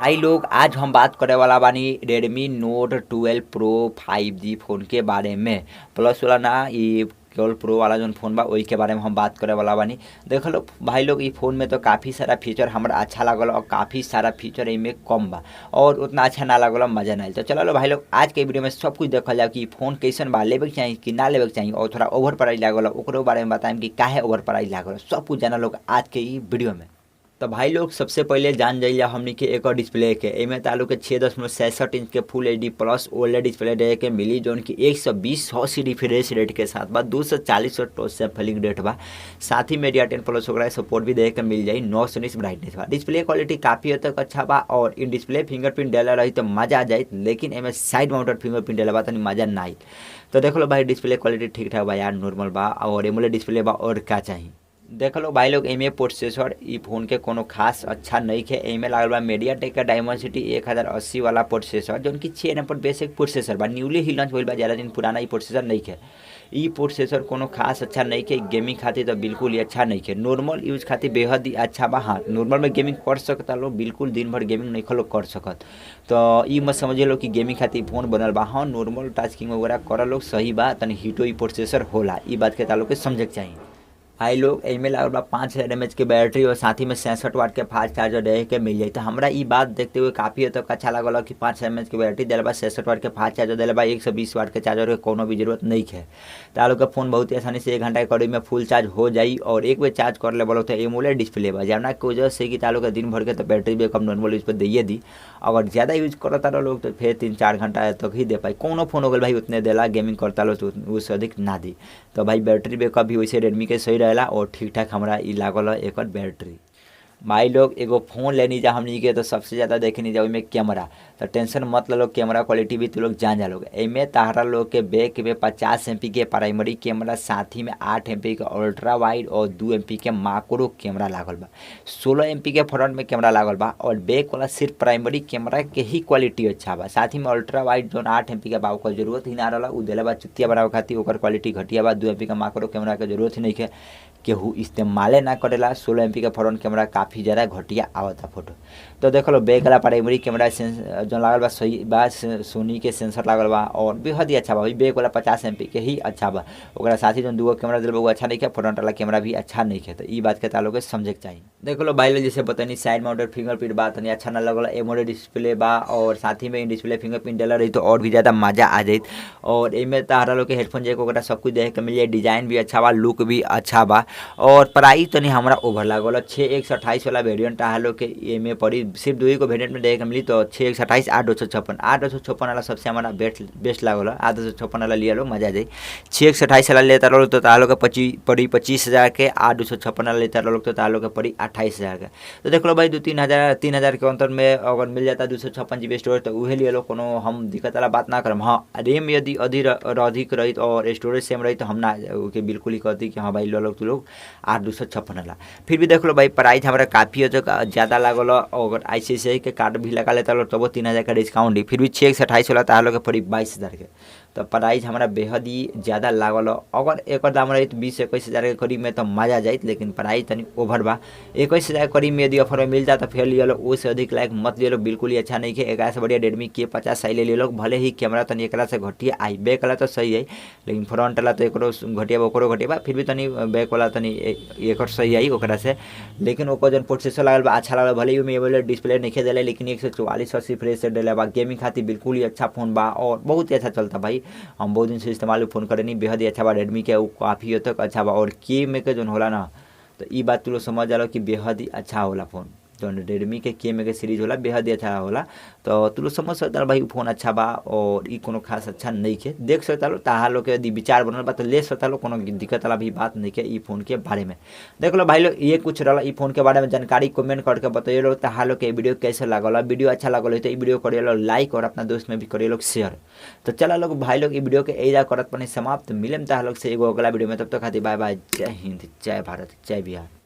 भाई लोग आज हम बात करे वाला बानी Redmi Note 12 Pro 5G phone के बारे में। प्लस वाला ना, ये केवल प्रो वाला जो फोन बा वही के बारे में हम बात करे वाला बानी। देख लो भाई लोग, ई फोन में तो काफ़ी सारा फीचर हमरा अच्छा लागल और काफ़ी सारा फीचर इमें कम बा और उतना अच्छा ना लागल, मजा ना आयल। तो चलो भाई लोग, आज के वीडियो में सब कुछ देखल जाओ कि फोन कैसन बा, लेवे के चाही कि ना लेवे के चाही और थोड़ा ओवर प्राइस लागल ओकरो बारे में बताएम कि काहे ओवर प्राइस लागल। सब कुछ जाना लोग आज के ई वीडियो में। तो भाई लोग सबसे पहले जान जाइए हमनी के एक डिस्प्ले के। एमे तालु के 6.67 इंच के full HD plus OLED display दे के मिली, जोन की 120 हर्ट्ज रिफ्रेश रेट के साथ बा, 240 टच सैम्पलिंग रेट बा। साथ ही मीडिया 10 प्लस ओकरा सपोर्ट भी दे के मिल जाई, 919 ब्राइटनेस बा। डिस्प्ले क्वालिटी काफ़ी हद तक अच्छा बा और इन डिस्प्ले फिंगरप्रिंट डाला रही तो मजा आ जाए, लेकिन एमे साइड माउंटेड फिंगरप्रिंट डाला बा तनी मजा ना आई। तो देख लो भाई, डिस्प्ले क्वालिटी ठीक ठाक बा यार, नॉर्मल बा और एमोलेड डिस्प्ले बा और क्या चाहिए। देख लो भाई लोग, एमे प्रोसेसर ई फोन के कोनो खास अच्छा नहीं है। एमे लागल बा मीडियाटेक का डायमेंसिटी 1080 वाला प्रोसेसर, जोन की 6 नंबर बेसिक प्रोसेसर बा, न्यूली ही लॉन्च होइल बा, ज़्यादा दिन पुराना ई प्रोसेसर नहीं है। ई प्रोसेसर कोनो खास अच्छा नहीं है, गेमिंग खातिर तो बिल्कुल ही अच्छा नहीं है, नॉर्मल यूज खातिर बेहद ही अच्छा बा। हाँ, नॉर्मल में गेमिंग कर सकता लोग, बिल्कुल दिन भर गेमिंग नहीं लोग कर सकत, तो ई मत समझे लो कि गेमिंग खातिर फोन बनल बा। हाँ, नॉर्मल टास्किंग वगैरह कर लोग सही बा, तनी हीटो ई प्रोसेसर होला, ई बात के तालोग के समझे के चाहिए। भाई लोग, एमे लागल बा 5000 mAh के बैटरी और साथ ही में 67 वाट के फास्ट चार्जर रहे के मिल जाए। तो हमरा ई बात देखते हुए काफ़ी हद तक अच्छा लागल कि 5000 mAh के बैटरी दिला बा, 67 वाट के फास्ट चार्जर दिला बा, 120 वाट के चार्जर के कोनो भी जरूरत नहीं है। तो लोग का फोन बहुत ही आसानी से 1 घंटा के करीब में फुल चार्ज हो जाई और एक बेर चार्ज कर ले बोलो तो एमोलेड डिस्प्ले बा, जौना के वजह से कि तालोग के दिन भर के तो बैटरी बैकअप नॉर्मल यूज पर दैये दी। अगर ज़्यादा यूज करता लोग तो फिर 3-4 घंटा तक ही दे पाई। कोनो फोन हो गया भाई उतने देला, गेमिंग करता लो तो उससे अधिक ना दी। तो भाई बैटरी बैकअप भी वैसे रेडमी के सही रहेला और ठीक ठाक हमरा ई लागल है एकर बैटरी। भाई लोग, एगो फोन लेनी जा हमनी के तो सबसे ज़्यादा देखनी जा ओइमे कैमरा, तो टेंशन मत लो, कैमरा क्वालिटी भी तू लोग जान जा लोग। एमे तारा लोग के बैक में 50 MP के प्राइमरी कैमरा, साथ ही में 8 MP के अल्ट्रा वाइड और 2 MP के माक्रो कैमरा लागल बा, 16 MP के फ्रंट में कैमरा लागल बा और बैक वाला सिर्फ प्राइमरी कैमरा के ही क्वालिटी अच्छा बा। साथ ही में अल्ट्रा वाइड जो 8 MP के बा ओकर जरूरत ही ना रहा, उ देले बा चुतिया बनावे खातिर, ओकर क्वालिटी घटिया बा। 2 MP के माक्रो कैमरा के जरूरत ही नहीं है, केहू इस्तेमाले ना करेला। 16 MP का फ्रंट कैमरा काफ़ी ज़्यादा घटिया आवता फोटो। तो देख लो, बैक वाला प्राइमरी कैमरा जो लागल बा सही बा, सोनी के सेंसर लागल बा और बेहद ही अच्छा बा। बैक वाला 50 MP के ही अच्छा बा, ओकरा साथ ही जो दूगो कैमरा दिल बा वो अच्छा नहीं है, फ्रंट वाला कैमरा भी अच्छा नहीं है। तो ई बात के तालोग के समझे के चाहिए। देख लो भाई लोग, जैसे बतानी साइड माउंटेड फिंगरप्रिंट बा तनी अच्छा ना लगल, एमोलेड डिस्प्ले बा और साथ ही में इन डिस्प्ले फिंगरप्रिंट डला रही तो और भी ज़्यादा मजा आ जाए। और एमे तारा लोग के हेडफोन जैक वगैरह सब कुछ देखे के मिल जाए, डिजाइन भी अच्छा बा, लुक भी अच्छा बा और प्राइस तनी हमरा ओवर लागल। 6/128 वाला वेरिएंट आ लोग के एमे पड़ी, सिर्फ 2 को वेरिएंट में देखे के मिली। तो 6/128 8/256, 8/256 वाला सबसे हमारा बेस्ट लागल, 8/256 वाला लिया लो मजा आ जाए। 6/128 वाला लेता रहो तो तालो के पड़ी 25,000 के, 8/256 वाला लेता रहो तो तालो के पड़ी 28,000 के। तो देख लो भाई, 2-3 हज़ार 3,000 के अंतर में अगर मिल जाता 256 GB storage तो उहे लिया लो, कोनो हम दिक्कत वाला बात ना करम। हाँ, रैम यदि अधिक रही और स्टोरेज सेम रही तो हम ना ओके बिल्कुल ही कहती कि हाँ भाई लो तू लोग 8/256 वाला। फिर भी देख लो भाई, प्राइस हमारा काफ़ी हद तक ज़्यादा लागल। अगर ICICI के कार्ड भी लगा लेता तब वो 3,000 का डिस्काउंट दी, फिर भी 6/128 वाला तार लोग पड़ी 22,000 के। तो प्राइस हमारा बेहद ही ज़्यादा लागल। अगर एक दाम रही तो 20-21 हज़ार के करीब में तो मजा आ जाए, लेकिन प्राइस तनी ओवर बा। 21,000 के करीब में यदि ऑफर में मिल जाए तो फिर लिया लो, उससे अधिक लायक मत ले लो, बिल्कुल ही अच्छा नहीं है। एक से बढ़िया Redmi K50 आई ले लो, भले ही कैमरा तनी एकरा से घटिया आई, बैक वाला तो सही है लेकिन फ्रंट वाला तो एकरो घटिया ओकरो घटिया बा, फिर भी तनी बैक वाला तनी एक सही आई ओकरा से। लेकिन ओकर जौन प्रोसेसर लागल बा अच्छा लागल, भले ही ओमे एमोलेड डिस्प्ले नहीं देले लेकिन 144 हर्ट्ज रिफ्रेश रेट देले बा। गेमिंग खातिर बिल्कुल ही अच्छा फोन बा और बहुत ही अच्छा चलता भाई। हम बहुत दिन से इस्तेमाल फोन करेनी, बेहद ही अच्छा बा रेडमी के, काफ़ी हद तक अच्छा बा। और के में के जौन होला ना, तो ई बात तू लोग समझ जाला कि बेहद ही अच्छा होला फोन, जौन रेडमी के में के सीरीज होला बेहद ही अच्छा होला। तो तू लोग समझ सकता भाई फोन अच्छा बा और ई कोनो खास अच्छा नहीं है। देख सकता लो ताहा लोग के यदि विचार बनल बा तो ले सकता लो, कोनो दिक्कत वाला भी बात नहीं है ई फोन के बारे में। देख लो भाई लोग, ये कुछ रहा ई फोन के बारे में जानकारी, कमेंट करके बताइए लो ताहा लोग के वीडियो कैसे लागल। वीडियो अच्छा लागल तो ई वीडियो करिए लो लाइक और अपना दोस्त में भी करिए लोग शेयर। तो चला लोग भाई लोग, ई वीडियो के एजा करत पनी समाप्त, मिलम ताहा लोग से एगो अगला वीडियो में। तब तक खातिर बाय बाय, जय हिंद, जय भारत, जय बिहार।